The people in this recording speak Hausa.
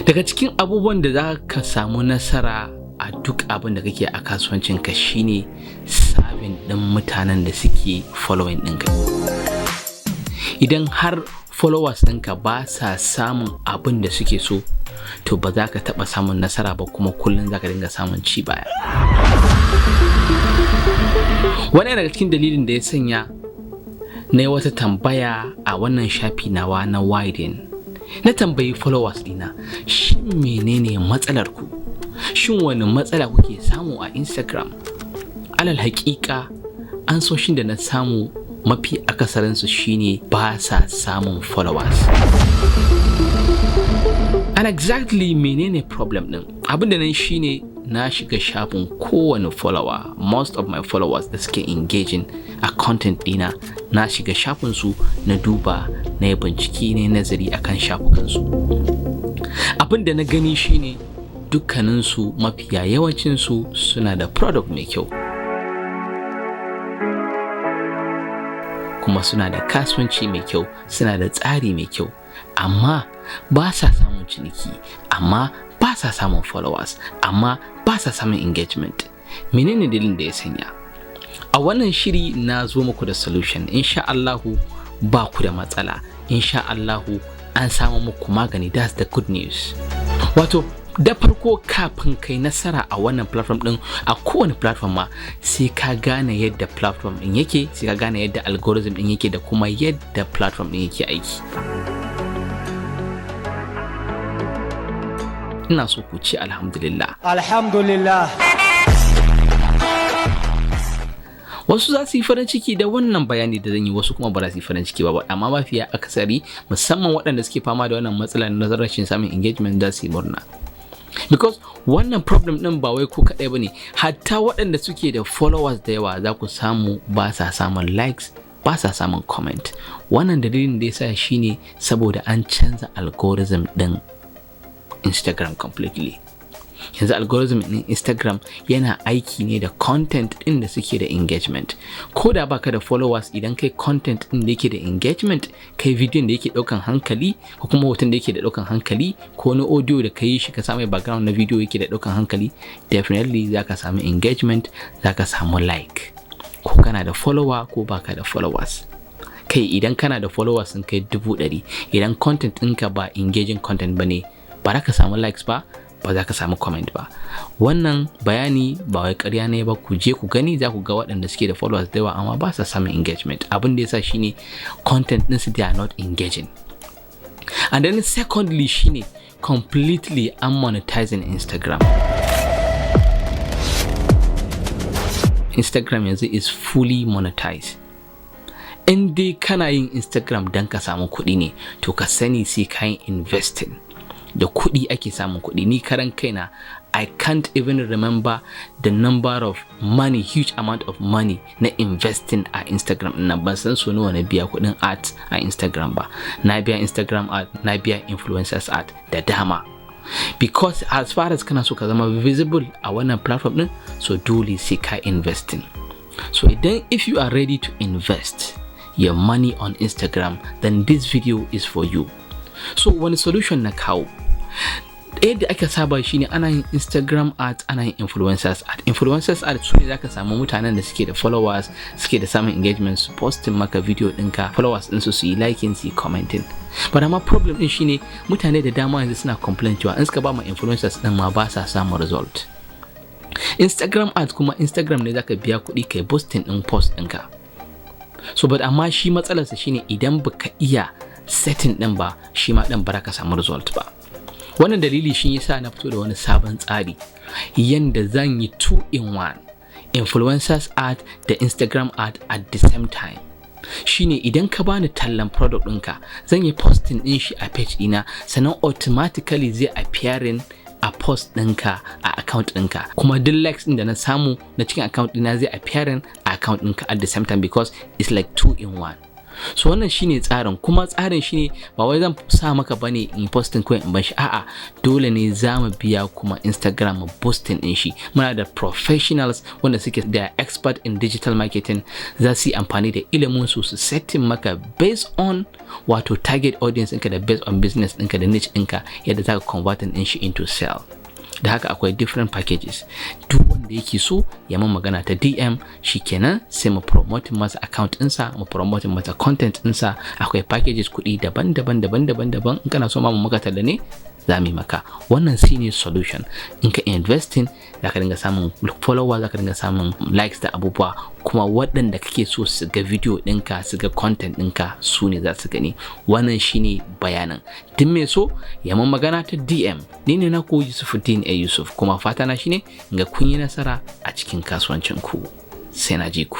Daga cikin abubuwan da za ka samu nasara a duk abin da kake a kasuwancinka shine serving ɗin mutanen da suke following ɗinka. Idan har followers ɗinka ba sa samun abin da suke so, to ba za ka taɓa samun nasara ba, kuma kullum za ka dinga samun ci baya. Wani daga cikin dalilin da ya sanya na yi wata tambaya a wannan shafi nawa na Widen, na tambayi followers ɗina, shin menene matsalar ku? Shin wani matsala kuke samu a Instagram? Alal haƙiƙa, ansoshin da na samu mafi akasarinsu shine ba sa samun followers. And exactly menene problem ɗin? Abin da nan shine na shiga shafin kowane follower, most of my followers da suke engaging a content ɗina, na shiga shafinsu, na duba, na yi bincike, na nazari akan shafukansu. Abin da na gani shine dukkaninsu, mafiya yawancinsu, suna da product mai kyau, kuma suna da kasuwanci mai kyau, suna da tsari mai kyau, amma ba sa samun ciniki, amma ba sa samun followers, amma ba sa samun engagement. Menene dalilin da ya sanya? A wannan shiri na zo muku da solution. Insha Allahu ba ku da matsala, insha Allahu an samu muku magani. That's the good news. Wato da farko, kafin kai nasara a wannan platform din, a kowane platform ma, sai ka gane yadda platform din yake, sai ka gane yadda algorithm din yake, da kuma yadda platform din yake aiki. Ina so ku ce alhamdulillah. Alhamdulillah. Wasu za su yi farin ciki da wannan bayani da zan yi, wasu kuma ba za su yi farin ciki ba, amma mafiya akasari, musamman waɗanda suke fama da wannan matsalar na rashin samun engagement, za su yi murna, because wannan problem din ba wai ku kaɗai ba ne. Hatta waɗanda suke da followers da yawa, za ku samu ba sa samun likes, ba sa samun comment. Wannan dalilin da yasa shine saboda an canza algorithm din Instagram completely. Yanzu algorithm din Instagram yana aiki ne da content din da suke da engagement. Ko da baka da followers, idan kai content din da yake da engagement, kai video da yake daukan hankali, ko kuma hoton da yake da daukan hankali, ko na audio da kai shi ka samu background na video yake da daukan hankali, definitely zaka samu engagement, zaka samu like, ko kana da follower ko baka da followers. Kai, idan kana da followers sun kai 100,000, idan content ɗinka ba engaging content ba ne, ba za ka samu likes ba, ba za ka samu comment ba. Wannan bayani ba wai ƙarya ne ba. Ku je ku gani, za ku ga waɗanda suke da followers da yawa amma ba sa samun engagement. Abin da yasa shine content ɗinsu, they are not engaging. And then secondly shine completely unmonetizing Instagram. Instagram yanzu is fully monetized. In dai kana yin Instagram don ka samu kuɗi ne, to ka sani sai ka yi investing. Da kuɗi ake samun kuɗi. Ni karan kaina, I can't even remember the number of money, huge amount of money na investing a Instagram na. Ban san so nawa na biya kuɗin ads a Instagram ba. Na biya Instagram ad, na biya influencers ad da dama, because as far as kana so ka zama visible a wannan platform din, so dole sai ka investing. So idan if you are ready to invest your money on Instagram, then this video is for you. So wani solution na kawo? Yadda aka saba shine ana yin Instagram ads, ana yin influencers ad. Influencers ad su ne zaka samu mutanen da suke da followers, suke da samun engagement, su posting maka video ɗinka, followers ɗinsu su yi liking, su yi commenting. But amma problem ɗin shine mutane da dama yanzu suna complain cewa in suka ba ma influencers ɗin ma, ba sa samun result. Instagram ads kuma, Instagram ne zaka biya kuɗi kai posting ɗin post ɗinka. So but amma shi matsalarsa shine idan baka iya setting ɗin ba, shi ma ɗin ba ka samu result ba. Wannan dalili shi yasa na fito da wani sabon tsari yanda zan yi 2 in 1, influencers ad da Instagram ad at the same time. Shine idan ka bani tallan product ɗinka, zan yi posting ɗin shi a page ɗina, sannan automatically zai appearing a post ɗinka a account ɗinka, kuma duk likes ɗin da na samu na cikin account ɗina zai appearing a account ɗinka at the same time, because it's like two in one. So wannan shine tsarin. Kuma tsarin shine ba wai zan sa maka bane in posting kawai in bar shi. A'a, dole ne za mu biya kuma Instagram mu boosting din shi. Muna da professionals wanda suke da expert in digital marketing, za su yi amfani da ilimin su su setting maka based on wato target audience ɗinka da based on business ɗinka da niche ɗinka, yadda za ka converting ɗin shi into sale. Da haka akwai different packages. Duk wanda yake so ya mun magana ta DM, shikenan, sai mu promoting masa account ɗinsa, mu promoting masa content ɗinsa. Akwai packages kuɗi daban-daban, daban-daban daban. In kana so ma mu maka talla ne, za mu yi maka. Wannan shine solution. In ka investing, za ka dinga samun follower, za ka dinga samun likes da abubuwa. Kuma waɗanda kake so su ga video ɗinka, su ga content ɗinka, su ne za su gani. Wannan shine bayanin. Duk mai so ya mun magana ta DM. Ni ne na ku Yusufuddin A Yusuf, kuma fata na shine ga kun yi nasara a cikin kasuwancin ku. Sai na ji ku.